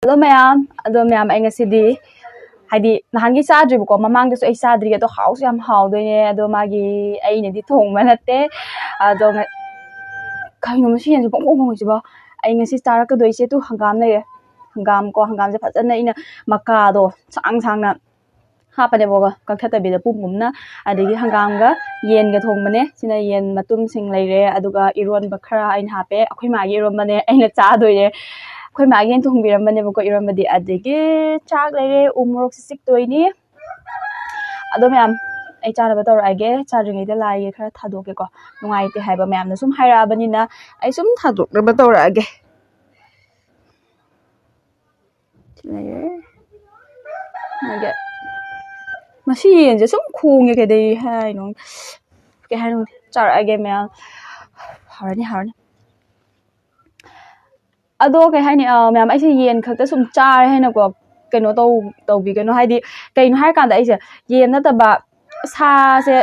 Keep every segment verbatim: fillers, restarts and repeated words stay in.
ꯑꯗꯣ ꯃꯌꯥꯝ ꯑꯗꯣ ꯃꯌꯥꯝ ꯑꯩ ꯉꯁꯤꯗꯤ, ꯍꯥꯏꯗꯤ, ꯅꯍꯥꯟꯒꯤ ꯆꯥꯗ꯭ꯔꯤꯕꯀꯣ, ꯃꯃꯥꯡꯗꯁꯨ ꯑꯩ ꯆꯥꯗ꯭ꯔꯤ꯫ ꯑꯗꯣ ꯍꯥꯎꯁꯨ ꯌꯥꯝ ꯍꯥꯎꯗꯣꯏꯅꯦ꯫ ꯑꯗꯣ ꯃꯥꯒꯤ, ꯑꯩꯅꯗꯤ ꯊꯣꯡꯕ ꯅꯠꯇꯦ꯫ ꯑꯗꯣ ꯉ- ꯀꯩꯅꯣ ꯃꯁꯤ ꯌꯦꯟꯁꯦ ꯄꯣꯡ ꯄꯣꯡ ꯈꯣꯡꯉꯤꯁꯤꯕꯣ? ꯑꯩ ꯉꯁꯤ ꯆꯥꯔꯛꯀꯗꯣꯏꯁꯦ ꯇꯨ ꯍꯪꯒꯥꯝ ꯂꯩꯔꯦ꯫ ꯍꯪꯒꯥꯝ ꯀꯣ, ꯍꯪꯒꯥꯝꯁꯦ ꯐꯖꯅ ꯑꯩꯅ ꯃꯀꯥꯗꯣ ꯁꯥꯡ ꯁꯥꯡꯅ ꯍꯥꯞꯄꯅꯦꯕꯀꯣ, ꯀꯛꯊꯠꯇꯕꯤꯗ ꯄꯨꯝ ꯄꯨꯝꯅ꯫ ꯑꯗꯒꯤ ꯍꯪꯒꯥꯝꯒ ꯌꯦꯟꯒ ꯊꯣꯡꯕꯅꯦ꯫ ꯁꯤꯅ ꯌꯦꯟ ꯃꯇꯨꯝꯁꯤꯡ ꯂꯩꯔꯦ, ꯑꯗꯨꯒ ꯏꯔꯣꯟꯕ ꯈꯔ ꯑꯩꯅ ꯍꯥꯞꯄꯦ꯫ ꯑꯩꯈꯣꯏ ꯃꯥꯒꯤ ꯏꯔꯣꯟꯕꯅꯦ, ꯑꯩꯅ ꯆꯥꯗꯣꯏꯅꯦ꯫ ꯑꯩꯈꯣꯏ ꯃꯥꯒꯤ ꯌꯦꯟ ꯊꯣꯡꯕꯤꯔꯝꯕꯅꯦꯕꯀꯣ, ꯏꯔꯣꯟꯕꯗꯤ꯫ ꯑꯗꯒꯤ ꯆꯥꯛ ꯂꯩꯔꯦ, ꯎ ꯃꯣꯔꯣꯛꯁꯦ ꯆꯤꯛꯇꯣꯏꯅꯤ꯫ ꯑꯗꯣ ꯃꯌꯥꯝ, ꯑꯩ ꯆꯥꯅꯕ ꯇꯧꯔꯛꯑꯒꯦ꯫ ꯆꯥꯗ꯭ꯔꯤꯉꯩꯗ ꯂꯥꯏꯒꯤ ꯈꯔ ꯊꯥꯗꯣꯛꯀꯦꯀꯣ, ꯅꯨꯡꯉꯥꯏꯇꯦ ꯍꯥꯏꯕ ꯃꯌꯥꯝꯅ ꯁꯨꯝ ꯍꯥꯏꯔꯛꯑꯕꯅꯤꯅ, ꯑꯩ ꯁꯨꯝ ꯊꯥꯗꯣꯛꯅꯕ ꯇꯧꯔꯛꯑꯒꯦ꯫ ꯁꯤ ꯂꯩꯔꯦ꯫ ꯃꯥꯒꯤ ꯃꯁꯤ ꯌꯦꯟꯁꯦ ꯁꯨꯝ ꯈꯣꯡꯉꯦ, ꯀꯩꯗꯩ ꯍꯥꯏꯅꯣ? ꯀꯩ ꯍꯥꯏꯅꯣ? ꯆꯥꯔꯛꯑꯒꯦ ꯃꯌꯥꯝ꯫ ꯍꯥꯎꯔꯅꯤ, ꯍꯥꯎꯔꯅꯤ꯫ ꯑꯗꯣ ꯀꯩ ꯍꯥꯏꯅꯤ, ꯑ, ꯃꯌꯥꯝ, ꯑꯩꯁꯦ ꯌꯦꯟ ꯈꯛꯇ ꯁꯨꯝ ꯆꯥꯔꯦ ꯍꯥꯏꯅꯀꯣ, ꯀꯩꯅꯣ ꯇꯧ-, ꯇꯧꯕꯤꯒꯅꯨ꯫ ꯍꯥꯏꯗꯤ, ꯀꯩꯅꯣ ꯍꯥꯏꯔꯀꯥꯟꯗ, ꯑꯩꯁꯦ ꯌꯦꯟ ꯅꯠꯇꯕ ꯁꯥꯁꯦ,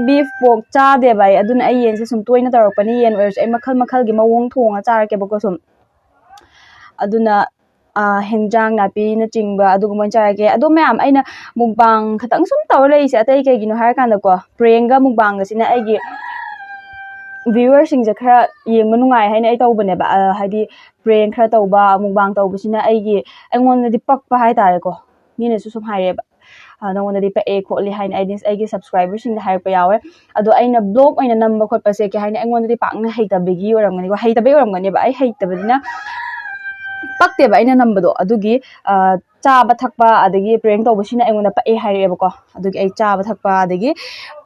beef, pork ꯆꯥꯗꯦꯕ ꯑꯩ꯫ ꯑꯗꯨꯅ ꯑꯩ ꯌꯦꯟꯁꯦ ꯁꯨꯝ ꯇꯣꯏꯅ ꯇꯧꯔꯛꯄꯅꯤ꯫ ꯌꯦꯟ ꯑꯣꯏꯔꯁꯨ ꯑꯩ ꯃꯈꯜ ꯃꯈꯜꯒꯤ ꯃꯑꯣꯡ ꯊꯣꯡꯉ ꯆꯥꯔꯛꯀꯦꯕꯀꯣ ꯁꯨꯝ꯫ ꯑꯗꯨꯅ, ꯑ, ꯍꯦꯟꯖꯥꯡ ꯅꯥꯄꯤꯅꯆꯤꯡꯕ ꯑꯗꯨꯒꯨꯝꯕ ꯑꯣꯏꯅ ꯆꯥꯔꯛꯀꯦ꯫ ꯑꯗꯣ ꯃꯌꯥꯝ, ꯑꯩꯅ mukbang ꯈꯛꯇꯪ ꯁꯨꯝ ꯇꯧꯔ ꯂꯩꯔꯤꯁꯦ ꯑꯇꯩ ꯀꯩꯒꯤꯅꯣ ꯍꯥꯏꯔꯀꯥꯟꯗꯀꯣ, prankꯒ mukbangꯒꯁꯤꯅ ꯑꯩꯒꯤ viewerꯁꯤꯡꯁꯦ ꯈꯔ ꯌꯦꯡꯕ ꯅꯨꯡꯉꯥꯏ ꯍꯥꯏꯅ ꯑꯩ ꯇꯧꯕꯅꯦꯕ꯫ ꯑ, ꯍꯥꯏꯗꯤ, prank ꯈꯔ ꯇꯧꯕ, mukbang ꯇꯧꯕꯁꯤꯅ ꯑꯩꯒꯤ, ꯑꯩꯉꯣꯟꯗꯗꯤ ꯄꯛꯄ ꯍꯥꯏꯇꯥꯔꯦꯀꯣ꯫ ꯃꯤꯅꯁꯨ ꯁꯨꯝ ꯍꯥꯏꯔꯛꯑꯦꯕ, "ꯑ, ꯅꯉꯣꯟꯗꯗꯤ ꯄꯛꯑꯦ ꯈꯣꯠꯂꯦ" ꯍꯥꯏꯅ꯫ ꯑꯩꯗꯤ ꯑꯩꯒꯤ subscriberꯁꯤꯡꯗ ꯍꯥꯏꯔꯛꯄ ꯌꯥꯎꯋꯦ꯫ ꯑꯗꯣ ꯑꯩꯅ vlog ꯑꯣꯏꯅ ꯅꯝꯕ ꯈꯣꯠꯄꯁꯦ, ꯀꯩ ꯍꯥꯏꯅꯤ, ꯑꯩꯉꯣꯟꯗꯗꯤ ꯄꯥꯛꯅ ꯍꯩꯇꯕꯒꯤ ꯑꯣꯏꯔꯝꯒꯅꯤꯀꯣ, ꯍꯩꯇꯕꯩ ꯑꯣꯏꯔꯝꯒꯅꯦꯕ꯫ ꯑꯩ ꯍꯩꯇꯕꯅꯤꯅ ꯄꯛꯇꯦꯕ ꯑꯩꯅ ꯅꯝꯕꯗꯣ꯫ ꯑꯗꯨꯒꯤ, ꯑ, ꯆꯥꯕ ꯊꯛꯄ ꯑꯗꯒꯤ prank ꯇꯧꯕꯁꯤꯅ ꯑꯩꯉꯣꯟꯗ ꯄꯛꯑꯦ ꯍꯥꯏꯔꯛꯑꯦꯕꯀꯣ꯫ ꯑꯗꯨꯒꯤ ꯑꯩ ꯆꯥꯕ ꯊꯛꯄ ꯑꯗꯒꯤ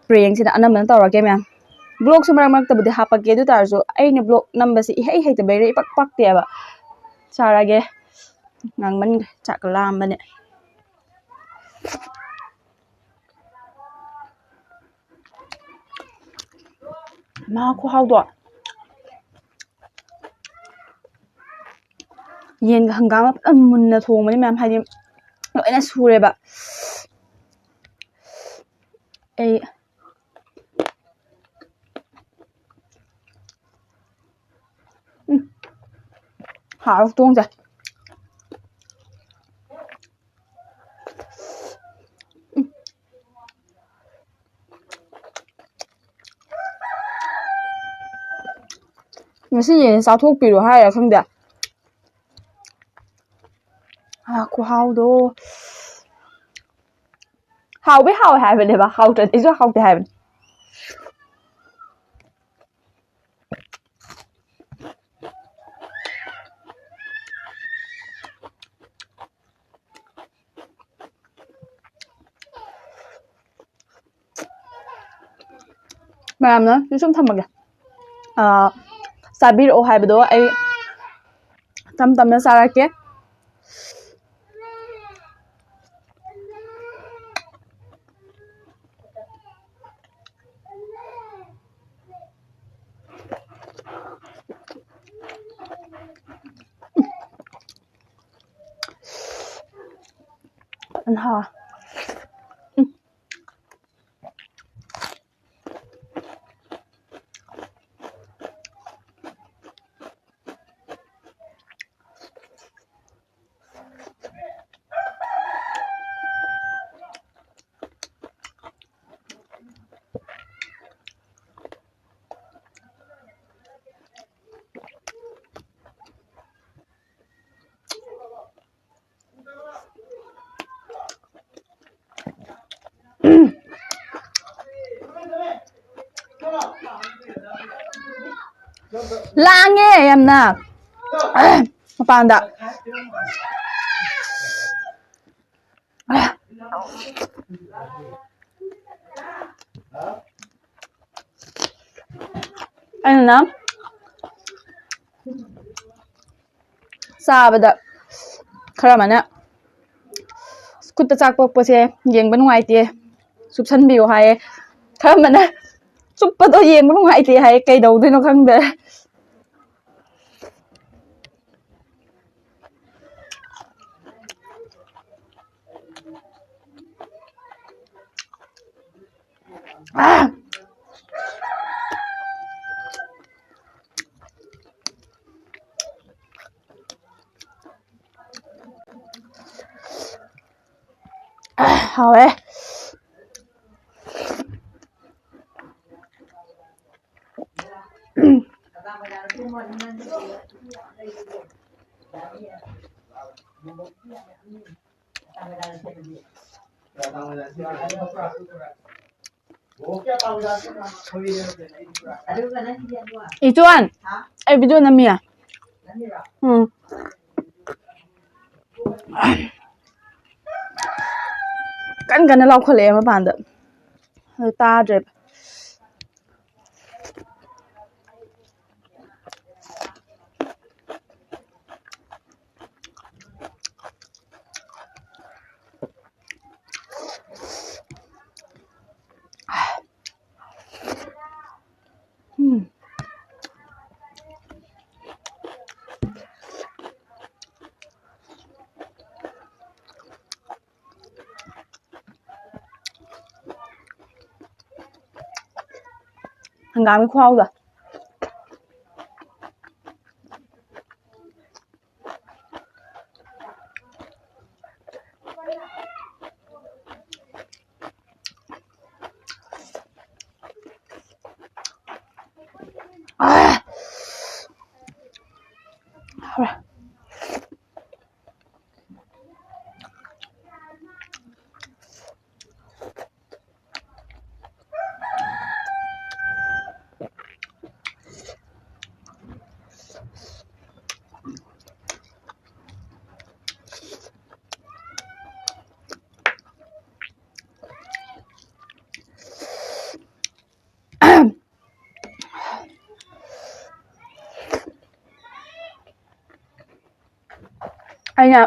prankꯁꯤꯅ ꯑꯅꯝꯕꯅ ꯇꯧꯔꯛꯀꯦ ꯃꯌꯥꯝ꯫ Vlogꯁꯨ ꯃꯔꯛ ꯃꯔꯛꯇꯕꯨꯗꯤ ꯍꯥꯞꯄꯛꯀꯦ, ꯑꯗꯨ ꯇꯥꯔꯁꯨ ꯑꯩꯅ vlog ꯅꯝꯕꯁꯤ ꯏꯍꯩ ꯍꯩꯇꯕꯩꯔꯥ ꯏꯄꯛ ꯄꯛꯇꯦꯕ꯫ ꯆꯥꯔꯒꯦ꯫ ꯉꯥꯡꯃꯟꯈ꯭ꯔꯦ, ꯆꯥꯛ ꯂꯥꯝꯕꯅꯦ꯫ ꯃꯥ ꯈꯨꯍꯥꯎꯗꯣ꯫ ꯌꯦꯟꯒ ꯍꯪꯒꯥꯝꯒ ꯐꯖꯅ ꯃꯨꯟꯅ ꯊꯣꯡꯕꯅꯤ ꯃꯌꯥꯝ, ꯍꯥꯏꯗꯤ ꯂꯣꯏꯅ ꯁꯨꯔꯦꯕ꯫ ꯑꯩ ꯎꯝ꯫ ꯍꯥꯎ ꯇꯣꯡꯖꯩ꯫ ꯉꯁꯤ ꯌꯦꯟ ꯆꯥꯊꯣꯛꯄꯤꯔꯣ ꯍꯥꯏꯔ ꯈꯪꯗꯦ꯫ ꯑꯥ, ꯈꯨꯍꯥꯎꯗꯣ꯫ ꯍꯥꯎꯕꯩ ꯍꯥꯎꯋꯦ ꯍꯥꯏꯕꯅꯦꯕ, ꯍꯥꯎꯇ꯭ꯔꯗꯤ ꯑꯩꯁꯨ ꯍꯥꯎꯇꯦ ꯍꯥꯏꯕꯅꯦ꯫ ꯃꯌꯥꯝꯅ ꯁꯤ ꯁꯨꯝ ꯊꯝꯃꯒꯦ꯫ ꯑꯥ, ꯆꯥꯕꯤꯔꯛꯑꯣ ꯍꯥꯏꯕꯗꯣ ꯑꯩ ꯇꯝ ꯇꯝꯅ ꯆꯥꯔꯛꯀꯦ꯫ ꯐꯖꯅ ꯍꯥꯎꯋꯦ꯫ ꯎꯝ꯫ ꯂꯥꯡꯉꯦ ꯌꯥꯝꯅ ꯃꯄꯥꯟꯗ꯫ ꯑꯩꯅ ꯆꯥꯕꯗ ꯈꯔ ꯑꯃꯅ ꯈꯨꯠꯇ ꯆꯥꯛ ꯄꯣꯛꯄꯁꯦ ꯌꯦꯡꯕ ꯅꯨꯡꯉꯥꯏꯇꯦ, ꯆꯨꯞꯁꯟꯕꯤꯌꯣ ꯍꯥꯏꯌꯦ꯫ ꯈꯔ ꯑꯃꯅ ꯆꯨꯞꯄꯗꯣ ꯌꯦꯡꯕ ꯅꯨꯡꯉꯥꯏꯇꯦ ꯍꯥꯏꯌꯦ꯫ ꯀꯩꯗꯧꯗꯣꯏꯅꯣ ꯈꯪꯗꯦ꯫ ꯑꯥ! ꯑꯥ, ꯍꯥꯎꯋꯦ꯫ ꯎꯝ꯫ ꯏꯆꯣꯟ, ꯑꯩ video ꯅꯝꯃꯤꯌꯦ꯫ ꯎꯝ꯫ ꯀꯟ ꯀꯟꯅ ꯂꯥꯎꯈꯠꯂꯛꯑꯦ ꯃꯄꯥꯟꯗ꯫ ꯑꯗꯨ ꯇꯥꯗ꯭ꯔꯦꯕ꯫ ꯎꯝ꯫ ꯍꯪꯒꯥꯝꯒꯤ ꯈꯨꯍꯥꯎꯗꯣ꯫ ꯑꯥ! ꯍꯥꯎꯔꯦ꯫ ꯑꯩꯅ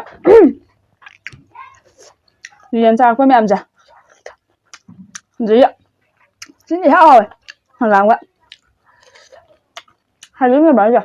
ꯌꯦꯟ ꯆꯥꯔꯛꯄ ꯃꯌꯥꯝꯁꯦ ꯑꯗꯨꯗꯤ ꯁꯤꯅ ꯏꯍꯥꯎ ꯍꯥꯎꯋꯦ꯫ ꯍꯪꯒꯥꯝꯒ ꯍꯥꯏꯖꯤꯟ ꯅꯝꯕ꯭ꯔꯥ ꯍꯥꯏꯁꯦ?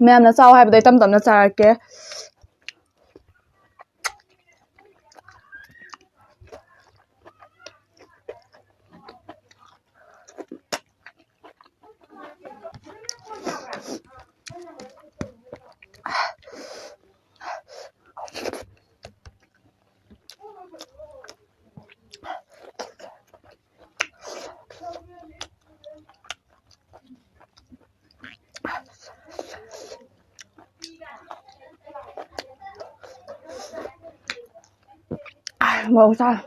ꯃꯌꯥꯝꯅ ꯆꯥꯎ ꯍꯥꯏꯕꯗꯣ ꯑꯩ ꯇꯞ ꯇꯞꯅ ꯆꯥꯔꯛꯀꯦ꯫ ꯃꯣꯔꯣꯛ ꯆꯥꯔꯦ꯫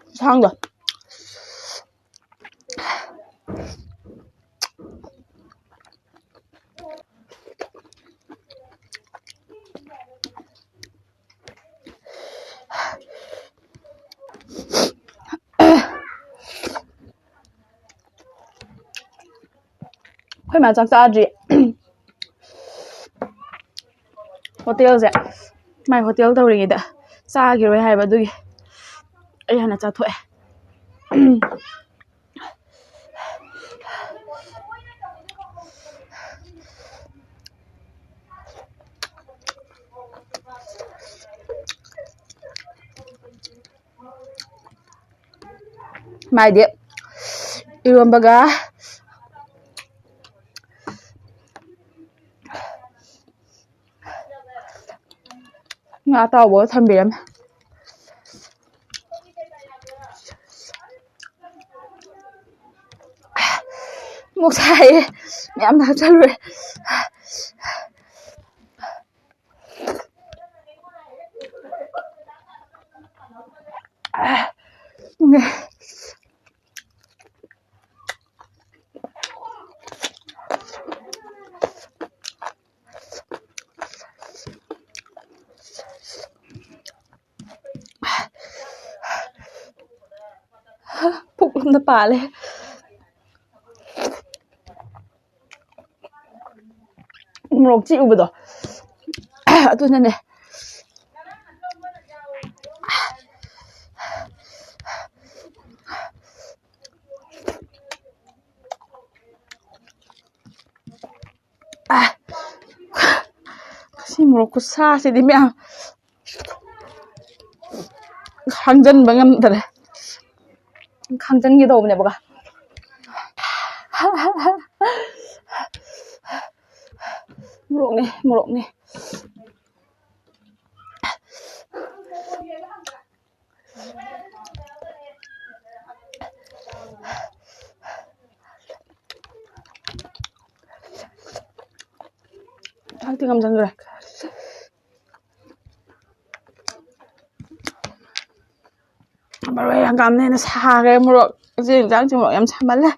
ꯌꯦꯟꯁꯥꯡꯗꯣ꯫ ꯑꯩꯈꯣꯏ ꯃꯥ ꯆꯥꯛ ꯆꯥꯗ꯭ꯔꯤ꯫ ꯍꯣꯇꯦꯜꯁꯦ, ꯃꯥꯏ ꯍꯣꯇꯦꯜ ꯇꯧꯔꯤꯉꯩꯗ ꯆꯥꯈꯤꯔꯣꯏ ꯍꯥꯏꯕ, ꯑꯗꯨꯒꯤ ꯑꯩ ꯍꯥꯟꯅ ꯆꯥꯊꯣꯛꯑꯦ꯫ ꯃꯥꯏꯗꯤ ꯏꯔꯣꯝꯕꯒ ꯉꯥ ꯑꯇꯥꯎꯕꯒ ꯊꯝꯕꯤꯔꯝꯃꯦ꯫ ꯃꯣꯛ ꯁꯥꯏꯌꯦ꯫ ꯃꯌꯥꯝ ꯊꯛꯆꯜꯂꯨꯔꯦ꯫ ꯄꯨꯛꯂꯣꯝꯗ ꯄꯥꯜꯂꯦ꯫ ꯃꯣꯔꯣꯛ ꯆꯤꯛꯎꯕꯗꯣ ꯑꯗꯨꯅꯅꯦ꯫ ꯁꯤ ꯃꯣꯔꯣꯛ ꯈꯨꯁꯥꯁꯤꯗꯤ ꯃꯌꯥꯝ ꯈꯥꯡꯖꯟꯕ ꯉꯝꯗꯔꯦ꯫ ꯈꯥꯡꯖꯟꯒꯦ ꯇꯧꯕꯅꯦꯕꯀꯣ꯫ ꯃꯣꯔꯣꯛꯅꯦ, ꯃꯣꯔꯣꯛꯅꯦ꯫ ꯆꯥꯛꯇꯤ ꯉꯝꯖꯟꯈ꯭ꯔꯦ꯫ ꯃꯔꯣꯏ ꯍꯪꯒꯥꯝꯅ ꯍꯦꯟꯅ ꯁꯥꯈ꯭ꯔꯦ꯫ ꯃꯣꯔꯣꯛ, ꯏꯆꯦ ꯏꯟꯖꯥꯡꯁꯦ ꯃꯣꯔꯣꯛ ꯌꯥꯝ ꯁꯥꯃꯜꯂꯦ꯫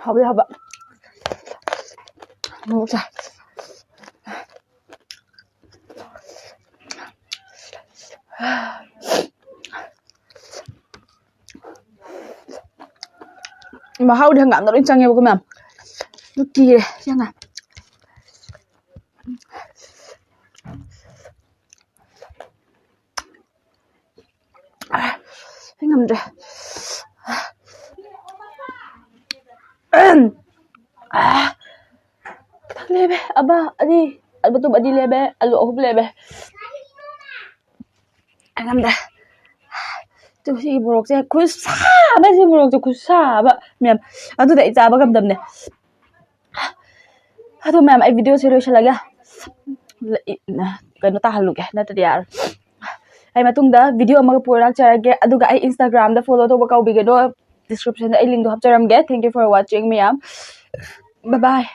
ꯍꯥꯎꯕꯗꯤ ꯍꯥꯎꯕ꯫ ꯃꯣꯔꯣꯛ ꯆꯥꯏ꯫ ꯃꯍꯥꯎꯗꯤ ꯍꯪꯒꯥꯝꯗ ꯂꯣꯏ ꯆꯪꯉꯦꯕꯀꯣ ꯃꯌꯥꯝ꯫ ꯑꯗꯨ ꯀꯤꯔꯦ ꯁꯤ ꯍꯪꯒꯥꯝ꯫ ꯑꯩ ꯉꯝꯗ꯭ꯔꯦ꯫ ꯑꯥ, ꯈꯤꯇꯪ ꯂꯦꯝꯃꯦ꯫ ꯑꯃ, ꯑꯅꯤ, ꯃꯇꯨꯝ ꯑꯅꯤ ꯂꯦꯝꯃꯦ꯫ ꯑꯂꯨ ꯑꯍꯨꯝ ꯂꯦꯝꯃꯦ꯫ ꯑꯩ ꯉꯝꯗ꯭ꯔꯦ꯫ ꯑꯗꯨ ꯁꯤꯒꯤ ꯃꯣꯔꯣꯛꯁꯦ ꯈꯨꯠꯁꯥ ꯑꯃ, ꯁꯤ ꯃꯣꯔꯣꯛꯁꯦ ꯈꯨꯠꯁꯥ ꯑꯃ, ꯃꯌꯥꯝ꯫ ꯑꯗꯨꯗ ꯑꯩ ꯆꯥꯕ ꯉꯝꯗꯕꯅꯦ꯫ ꯑꯗꯣ ꯃꯌꯥꯝ, ꯑꯩ videoꯁꯦ ꯂꯣꯏꯁꯤꯜꯂꯒꯦ꯫ ꯀꯩꯅꯣ ꯇꯥꯍꯜꯂꯨꯒꯦ, ꯅꯠꯇ꯭ꯔꯗꯤ ꯌꯥꯔꯣꯏ꯫ ꯑꯩ ꯃꯇꯨꯡꯗ video ꯑꯃꯒ ꯄꯨꯔ ꯂꯥꯛꯆꯔꯒꯦ꯫ ꯑꯗꯨꯒ ꯑꯩ Instagramꯗ follow ꯇꯧꯕ ꯀꯥꯎꯕꯤꯒꯅꯨ꯫ Descriptionꯗ ꯑꯩ linkꯗꯣ ꯍꯥꯞꯆꯔꯝꯒꯦ꯫ Thank you for watching, ꯃꯌꯥꯝ꯫ Bye bye꯫